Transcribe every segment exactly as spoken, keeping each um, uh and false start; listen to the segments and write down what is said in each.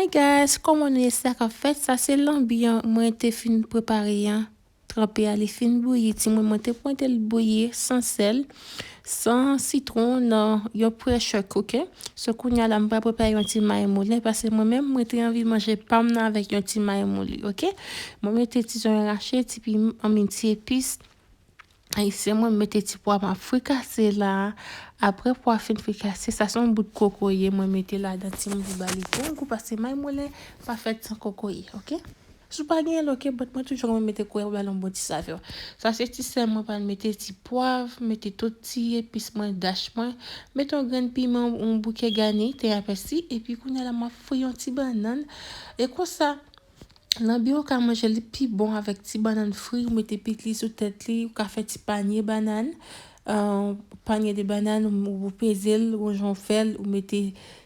Hi guys, kòman nou ye? Sa k ap fèt? Sa se lanbi an mwen te fin prepare an. Tranpe a, li fin bouyi. Timoun, mwen te mete l bouyi san sèl, san sitwon nan yon pressure cooker. So, kounye a la, m pral prepare yon ti mayi moulen, paske mwen menm, mwen te anvi manje pa m nan avèk yon ti mayi moulen, oke? Mwen mete ti zonyon rache, ti piman, anmin, ti epis. Ayisyen, mwen mete ti pwa m ap frikase la. Apre pwa fin frikase, sa se yon bout kokoye mwen mete ladan, timoun, pou ba li bon gou, paske mayi moulen pa fèt san kokoye, oke? Si w pa genyen l, oke, but mwen toujou renmen mete kokoye pou ba l yon bon ti savè. Sa se ti sèl mwen pral mete, ti pwav, mete tout ti epis mwen, dash mwen, mete yon grenn piman, yon bouke gani, ten a pèsi, epi kounye a la m ap fri yon ti bannann. E konsa, lanbi ou ka manje li pi bon avèk ti bannann fri, ou mete pikliz sou tèt li, ou ka fè ti panye bannann, euh, panye de bannann, ou, ou peze l, ou jan w fè l, ou mete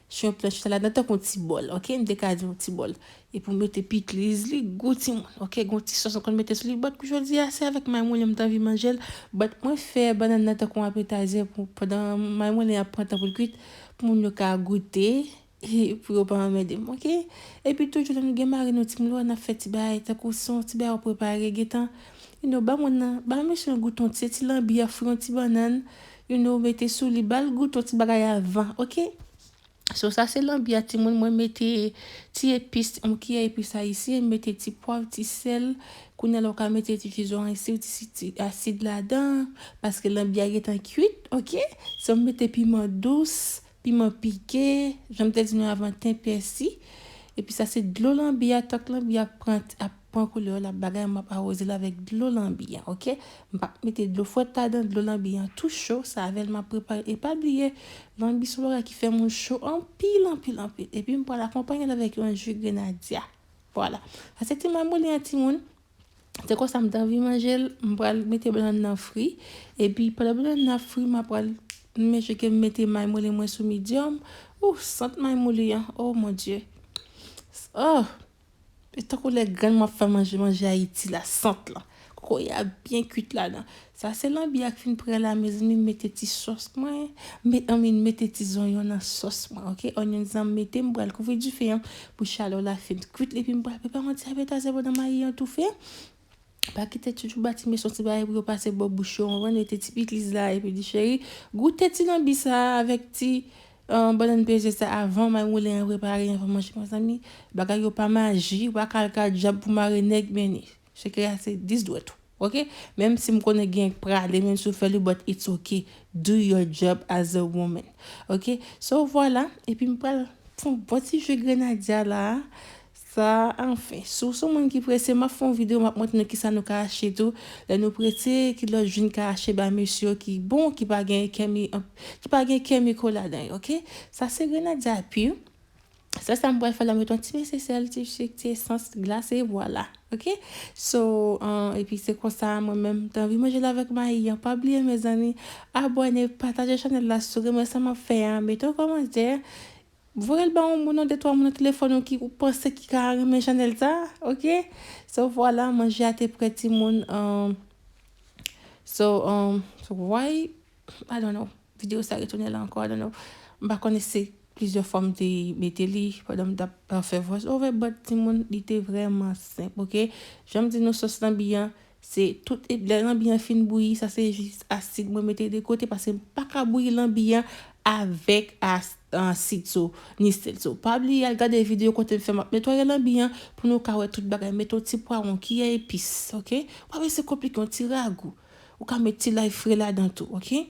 sou yon planch ladan tankou yon ti bòl, oke? M te ka di yon ti bòl. Epi w mete pikliz li, gou timoun, oke? Gon ti sòs ou konn mete sou li, but jodi a se avèk mayi moulen m t anvi manje l, but mwen fè bannann nan tankou yon apetayzè pou, pandan mayi moulen ap pran tan pou l kwit, pou moun yo ka goute. Pou yo pa anmède m, oke? Epi toujou lè nou gen mari nou, timoun, lè n ap fè ti bagay, tankou se yon ti bagay w prepare, gentan, you know, ba moun nan, ba mesye yon goute yon ti, ti lanbi a, fri yon ti bannann, you know, mete sou li, ba l goute yon ti bagay avan, oke? So, sa se lanbi a, timoun, mwen mete ti epis, yon kiyè epis ayisyen, mete ti pwav, ti sèl, kounye a la w ka mete ti fizon ayisyen, ti, ti asid ladan, paske lanbi a gentan kwit, oke? So, m mete piman dous, piman pike, jan m te di nou avan, ten, pèsi. Epi sa se dlo lanbi a, tank lanbi a ap pran, ap pran koulè l, ap bagay, m ap awoze l avèk dlo lanbi a, oke? M p ap mete dlo frèt ladan, dlo lanbi a tou cho, se avè l m ap prepare. E pa bliye, lanbi se yon bagay ki fè moun cho anpil, anpil, anpil. Epi m pral akonpanye l avèk yon ji grenadya. Vwala. Sa se ti mayi moulen an, timoun. Se konsa m te anvi manje l, m pral mete bannann nan fri. Epi pandan bannann nan fri, m ap pral manje ke m mete mayi moulen mwen sou medium. Ou, sant mayi moulen an, oh mon Dieu. Oh! E tankou lè grann mwen ap fè manje, manje Ayiti la, sant lan. Kokoye a byen kwit ladan. Sa se lanbi a k fin prè la, mezanmi, m mete ti sòs mwen. Met, anmin, mete ti zonyon nan sòs mwen, oke? Onions an m mete, m pral kouvri dife an pou chalè la fin kwit, epi m pral prepare yon ti apetayzè pandan mayi an toufe. Pa kite tchouchou ba ti mesye yon ti bagay pou yo pase bò bouch yo, w konprann, mete ti pikliz la, epi di, cheri, goute ti lanbi sa a avèk ti, euh, bannann peze sa a avan mayi moulen an prepare, avan manje, mezanmi. Bagay yo pa maji, w pa ka al ka djab pou mare nèg, men sekrè a se dis dwèt ou, oke? Menm si m konnen gen prale, menm si w fè li, but it's okay. Do your job as a woman, oke? So, vwala, epi m pral fè yon bon ti ji grenadya la. Sa, anfen, si w se yon moun ki prese, m ap fè yon videyo, m ap montre nou kisa nou ka achte tou. Lè nou prese, ki lòt ji n ka achte ba mesye yo ki bon, ki pa gen kèmi-, ki pa gen kemiko ladan yo, oke? Sa se grenadya pi. Sèl sa m pral fè la, m met yon ti pese sèl, ti sik, ti esans glase, vwala, oke? So, euh, epi se konsa, mwen menm, m te anvi manje l avèk mayi an. Pa bliye, mezanmi, abòne, pataje chanèl la, si w renmen sa m ap fè a, mete yon kòmantè. Voye l ba yon moun, yon de twa moun nan telefòn ou ki ou panse ki ka renmen chanèl sa, oke? So, vwala, manje a te prè, timoun. Um, so, um, so, why? I don't know. Videyo sa retounen la ankò, I don't know. M pa konnen se plizyè fwa m te mete li pandan m t ap, uh, fè voice over, but timoun, li te vrèman senp, oke? Jan m di nou, sòs lanbi an, se tout, e, lè lanbi an fin bouyi, sa se jis asid mwen mete de kote, paske m pa ka bouyi lanbi an avèk as-, asid, so, ni sèl. So, pa bliye al gade videyo kote m fè m ap netwaye lanbi an pou nou ka wè tout bagay. Mete yon ti pwavwon, kiyè epis, oke? Pa bezwen konplike, yon ti ragou. Ou ka met ti lay fre ladan tou, oke?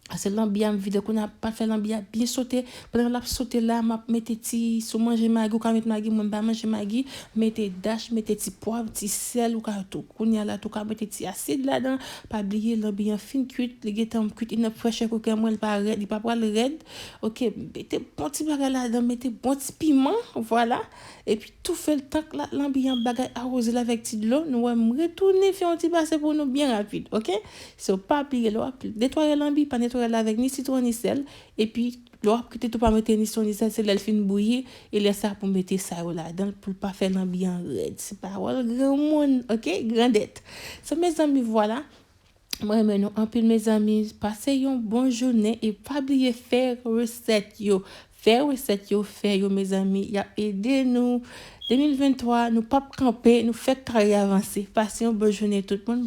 Sa se lanbi a m vide kounye a, pa fè lanbi a byen sote. Pandan l ap sote la, m ap mete ti, si w manje magi, ou ka met magi, mwen m pa manje magi. Mete dash, mete ti pwav, ti sèl, ou ka tou. Kounye a la tou, ou ka mete ti asid ladan. Pa bliye, lanbi an fin kwit, li gentan kwit, li nan pressure cooker mwen, li pa rèd, li pa pral rèd. Oke, mete bon ti bagay ladan, mete bon ti piman, vwala. Epi toufe l tank la, lanbi an bagay awoze l avèk ti dlo. Nou wè m retounen fè yon ti pase pou nou byen rapid, oke? So, pa bliye, lè w ap netwaye lanbi, pa netwaye l avèk ni sitwon ni sèl. Epi, lè w ap kite tou, pa mete ni sitwon ni sèl, se lè l fin bouyi, e lè sa pou mete sa yo ladan l pou l pa fè lanbi an rèd. Se pawòl granmoun, oke? Grandèt. So, mezanmi, vwala. Mwen renmen nou anpil, mezanmi. Pase yon bon jounen e pa bliye fè resèt yo. fè resèt yo, fè yo, mezanmi, y ap ede nou. De mil venntwa, nou p ap kanpe, nou fèk kare avanse. Pase yon bòn jounen tout moun.